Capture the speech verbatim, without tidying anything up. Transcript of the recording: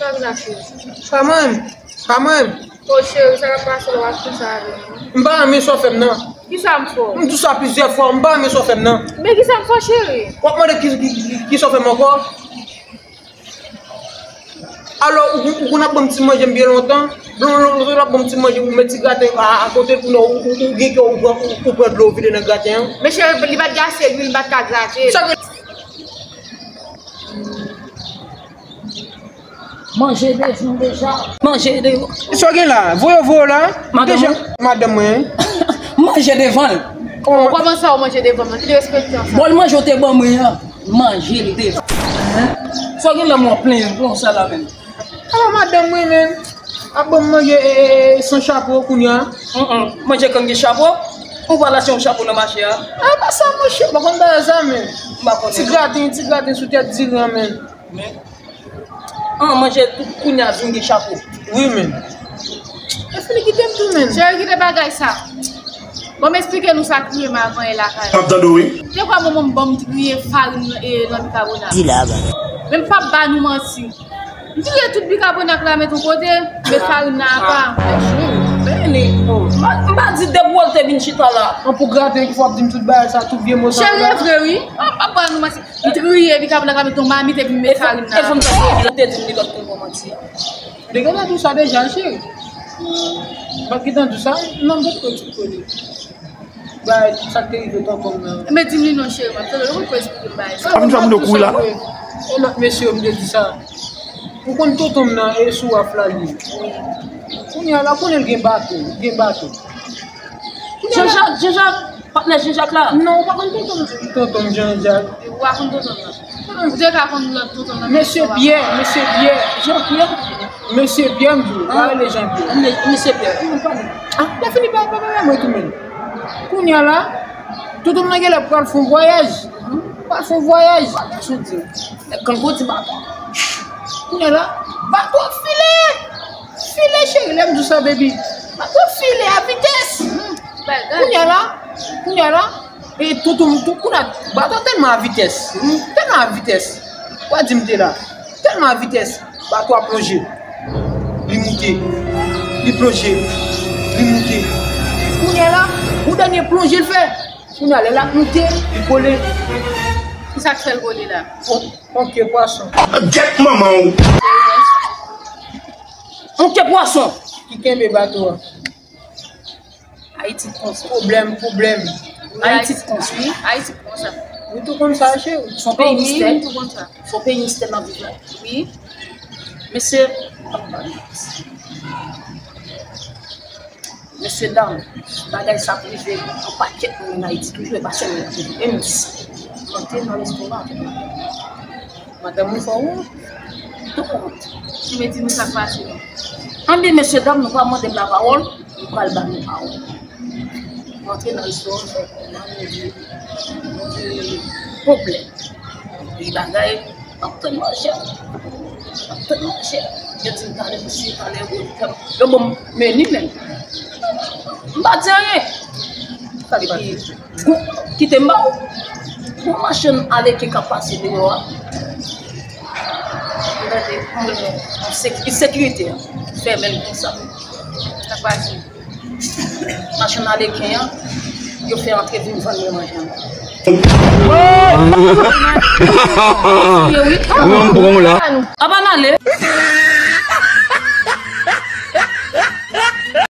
Sa vin ak cheri. Pa mwen menm. Pa mwen menm. O cheri, sa k ap pase la w ap konsa avè m? M pa renmen sa w fè m nan. Kisa m fè w? M di w sa plizyè fwa, m pa renmen sa w fè m nan. Men kisa m fè w, cheri? W ap mande ki, ki, ki, kisa w fè m ankò? Alò, ou, ou konn ap ban m ti manje m byen lontan. Lon, lon, lon, lon, ap ban m ti manje, ou met ti graten a, a kote l, kounye a, ou, ou, ou gen kè, ou pran, ou, ou pran dlo, ou vide nan graten an. Men cheri, li pa t gen ase lwil, m pa t ka grate. Sa gen Manje devan deja. Manje devan. Sa w gen la? Voye, voye la. Madanm mwen. Madanm mwen. Manje devan l. Kòman sa w manje devan mwen? Ki derespektan sa? Bòl manje w te ban mwen an. Manje l devan. Sa w gen la mwen plen yon sa la menm. Ala madanm mwen menm. Ap ban m manje e, e, e, san chapo kounye a. Manje kan gen chapo? Ou pa la se yon chapo nan mache a? A pa sa monchè, pa konn bagay sa menm. M pa konnen. Ti graten, ti graten sou tèt diri an menm. Men, an manje tout kounye a vin gen chapo. Wi, men. E fini kite m tou, men. Cheri, kite bagay sa. Bon, m esplike nou sa k rive m avan yè lakay. M ap tande w, wi. Te kwa manman m ban m triye farin e nan bikabonat. Di la, ba. Men m p ap ba nou manti. M triye tout bikabonat la met yon kote, met farin nan apa. Men, m pa di depi w te vin chita la. An pou graten ki fò ap di m tout bagay sa, tout vye mo sa. Cheri, e vre, wi. M p ap ba nou manti. M triye bikabonat la met yon mamit epi m met farin nan. E fò m te di, te di m li lòt tonton manti. M te gentan di w sa deja, cheri. M pa t gentan di w sa? Non, m te twò eksplike li. Bay, sa k te rive tonton m nan. Men di m li non, cheri, m ap tande w, ou twò eksplike m bagay sa. Ap m fè moun yo kouri la. E lòt mesye yo, m te di sa. Ou konn tonton m nan, e sou waf la li ye. Kounye a la, konnen l gen bato, l gen bato. Jean-Jacques, Jean-Jacques, patnè Jean-Jacques la. Non, ou pa konn tonton m, tonton m Jean-Jacques. Ou pa konn tonton m nan. Ou te ka konn lòt tonton m nan. Mesye Pyè, mesye Pyè. Jean-Pierre? Mesye Pyè, m di w, pa rele Jean-Pierre. Mesye Pyè. Ah, lè fini pa, pa, pa, pa, mwen tou menm. Kounye a la, tonton m nan genlè pral fè yon vwayaj. Pral fè yon vwayaj. Vwayaj, ou di. Nèg kango di bato. Kounye a la, bato ap file. File, cheri, lè m di w sa, baby. Bato file a vitès. Kounye a la, kounye a la, e tonton m tou, kounye a, bato tèlman a vitès. Tèlman a vitès. Ou a di m te la. Tèlman a vitès. Bato a plonje. Li moute. Li plonje. Li moute. Kounye a la, yon dènye plonje l fè. Kounye a, lè l ap moute, li kole. Kisa k fè l kole la? Yon, yon ke pwason. Gèt manman w! Yon ke pwason. Ki kenbe bato a. Ayiti konsa. Pwoblèm, pwoblèm. Ayiti konsa. Wi, Ayiti konsa. Ou tou konn sa, cheri. Son peyi mistè. Wi, tou konn sa. Son peyi mistè nan viv la. Wi. Mesye, mesye dam, bagay sa ap rive yon pakèt moun ann Ayiti toujou, e pa sèlman pou nou. E m di sa. Rantre nan restoran avèk madanm. Madanm ou fè wont. Tout wont. Ki vle di nou sa k pase non. Anben, mesye dam, nou pa mande m lapawòl, nou pral ba nou pawòl. Rantre nan restoran, fè kòman nou di, nou di pwoblèm. Li bagay, m ap tann manje. M ap tann manje. Yo di m talè, mesye, talè, yo ban m meni menm. M pa di anyen. Sa k pase? Epi, Gon, kite m ba w. Gon machann aleken k ap pase deyò a. Ou tande, yon, yon sek-, sekirite a fèmen l konsa. Sa k pase? Machann aleken an, yo fè antre vin vann mwen manje an. Wi, wi. Ou wè m pran w la. Aba n ale.